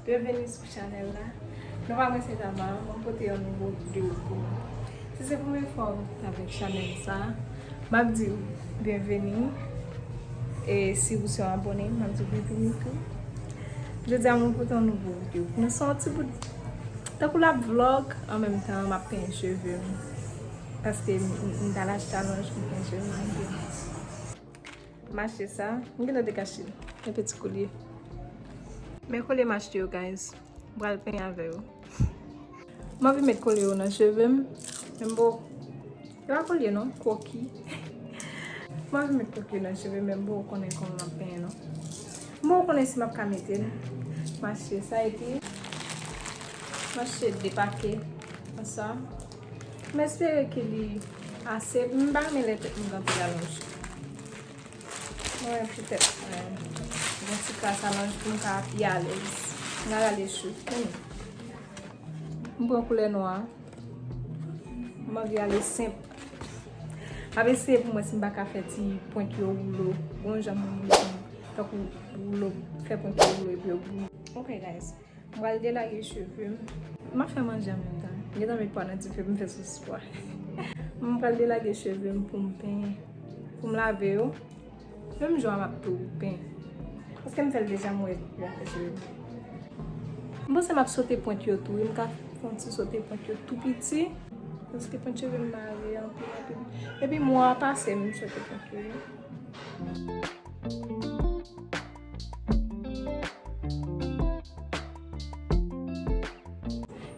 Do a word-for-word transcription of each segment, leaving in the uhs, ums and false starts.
Byenveni sou chanèl la. Non pa mwen se Tamara, mwen pote yon nouvo videyo pou ou. Si se premye fwa w avèk chanèl sa, m ap di w byenveni. E si w se yon abòne, m ap di w byenveni tou. Jodi a mwen pote yon nouvo videyo. Nou se yon ti bout tankou l ap vlog, an menm tan m ap penyen cheve m. Paske m, m, m t al achte alonj pou m penyen cheve m. M achte sa. M gentan dekache l. Yon ti kolye. Men kolye m achte yo, guys. M pral penyen avè yo. M anvi met kolye yo nan cheve m. Men m poko. Se pa kolye non, kwoki. M anvi met kwoki yo nan cheve m, men m poko konnen kòman m ap penyen non. M poko konnen si m ap ka mete l. M achte sa epi m achte de pake nan sa. M espere ke li ase. M pa renmen lè tèt mwen gen anpil alonj. Mwen petèt, euh, yon ti kras alonj pou m ka pi alèz. M ka rale chou. Men, m pran koulè nwa. M anvi ale senp. M ap eseye pou m wè si m pa ka fè ti pwent yo woulo. Bon jan m woulo, tankou woulo, fè pwent yo woulo epi yo woulo. Ok, guys. M pral delage cheve m. M ap fè manje an menm tan. M gentan met pwa nan dife pou m fè sos pwa. M pral delage cheve m pou m penyen. Pou m lave yo. Menm jan m ap tou penyen. Paske m fè l deja, m wè l ap fè cheve m. M panse m ap sote pwent yo tou. M ka fè yon ti sote pwent yo tou piti. Paske pwent cheve m mare anpil, anpil. Epi mwa a pase, m sote pwent yo.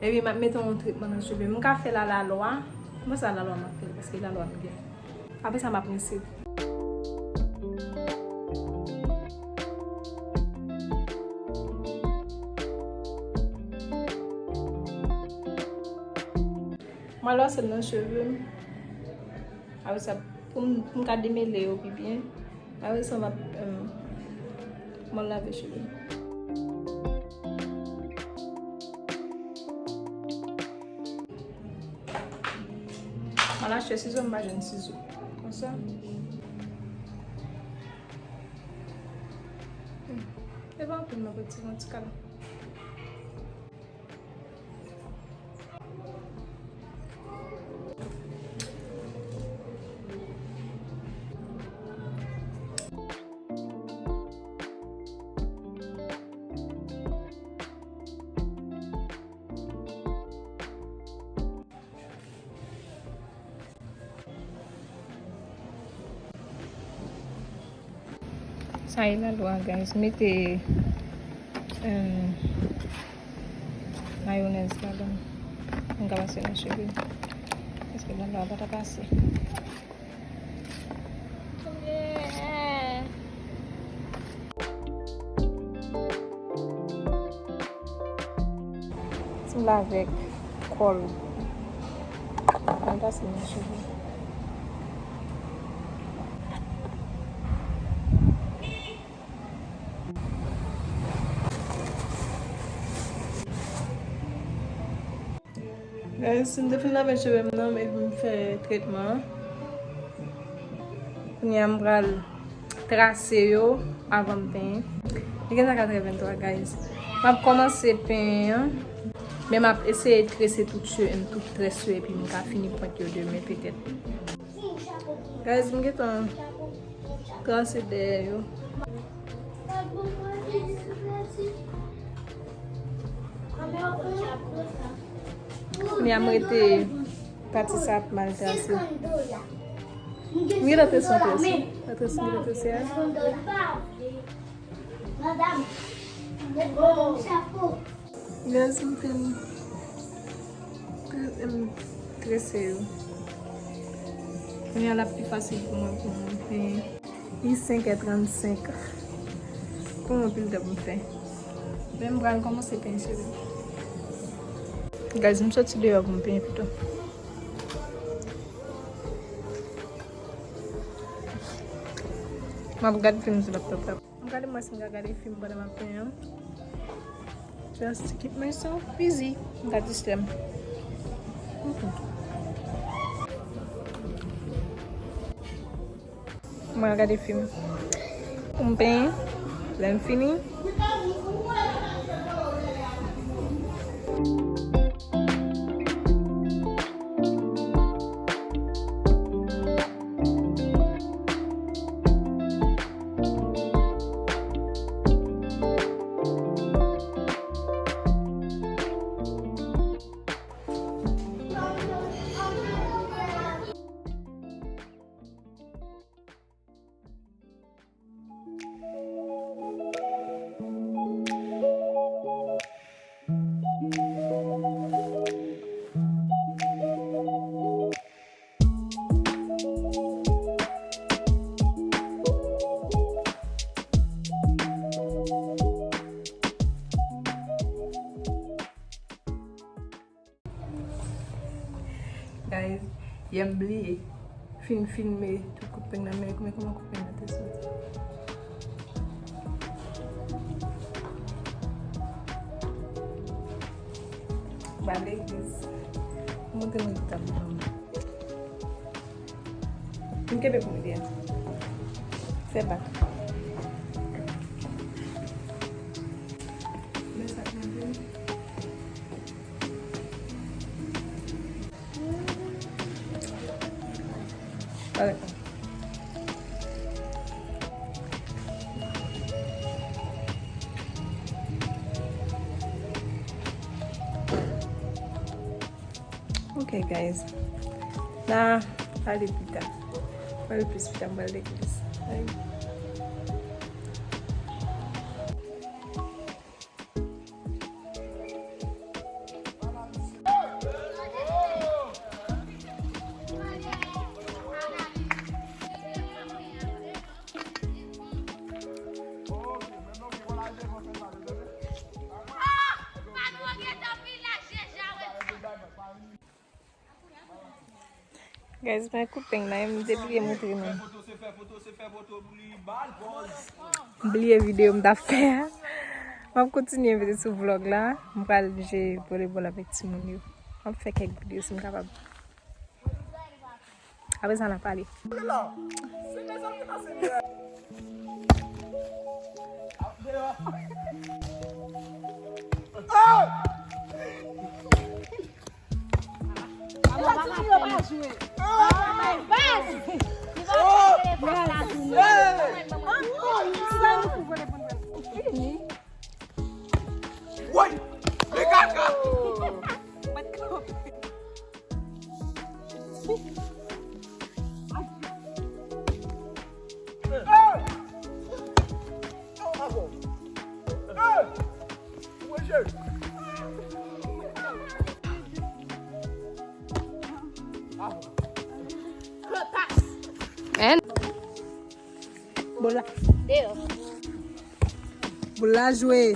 Epi m ap mete yon tretman nan cheve m. M ka fè l a la lwa. M panse a la lwa m ap fè l, paske la lwa m gen. Apre sa, m ap rinse. M al wase l nan cheve m. Apre sa, pou m, pou m ka demele yo pi byen. Apre sa, m ap, euh, m al lave cheve m. M al achte sizo, m pa jwenn sizo. Konsa. Hmm. E pa anpil, mwen retire yon ti kal. Sa e lalwa, guys. Mete, euh, mayonèz ladan. Mwen ka pase nan cheve. Paske lalwa pa ta pase. Sanble avèk kòl. Mwen pase nan cheve. Guys, m te fin lave cheve m nan, epi m fè tretman an. Kounye a m pral trase yo avan m penyen. Li gentan katrèventwa, guys. M ap kòmanse penyen an, men m ap eseye trese tout cheve m, tout très yo, epi m ka fini pwent yo demen petèt. Guys, m gentan trase dèyè yo. Kounye a m rete pati sa ap mal trase. M gentan trese yon très. Yon très m gentan trese a. Guys, m fin, m trese yo. Kounye a l ap pi fasil pou mwen, pou mwen penyen. Li senk è trannsenk. Pou mwen, pil tan pou m fè. Men m pral kòmanse penyen cheve m. Guys, m soti deyò pou m penyen pito. M ap gad fim sou laptop la. M gade mwen si m ka gade fim pandan m ap penyen an. Just to keep myself busy. M ka distrè m. Ok. Mwen gade fim. Pou m penyen, lè m fini, Guys, yè m bliye fin filme tout kout peng nan, men kouman, kouman kout peng nan te soti. Ba legliz. Montre mwen ki tab nan. M kenbe pou m byen. Fè bak. Men sa k nan byen. Pale. Ok, guys. Na pale pita. Pale plis pita, m pral legliz. Ay. Guys, men kout peng nan, m te bliye montre nou. M bliye videyo m t ap fè a. M ap kontinye mete sou vlòg la. M pral jwe volebòl avèk timoun yo. M ap fè kèk videyo si m kapab. Apre sa, n a pale. Woy! Men kaka! And Bola. Deyò. Bola jwe.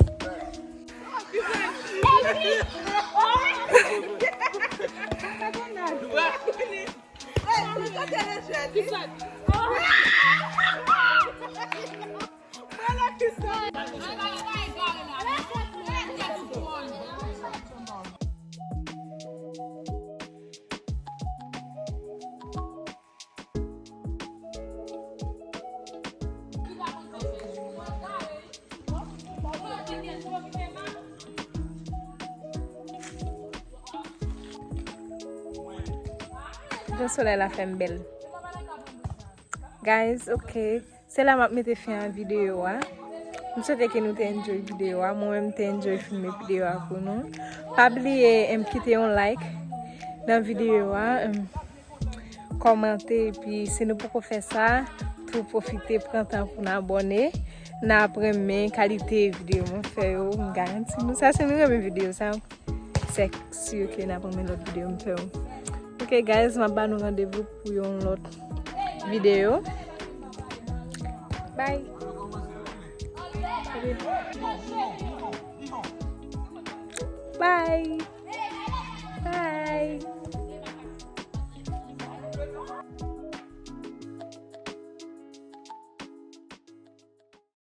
Jan solèy la fè m bèl. Guys, ok. Se la m ap mete fen a videyo a. M swete ke nou te enjoy videyo a. Mwen menm, m te enjoy filme videyo a pou nou. Pa bliye, em, kite yon like nan videyo a, em, kòmante, epi si nou poko fè sa, tou pwofite pran tan pou n abòne. N ap renmen kalite videyo mwen fè yo, m garanti nou sa. Si nou renmen videyo sa, sèk si, ok, n ap renmen lòt videyo m fè yo. Ok, guys, m ap ba nou randevou pou yon lòt videyo. Bye. Bye.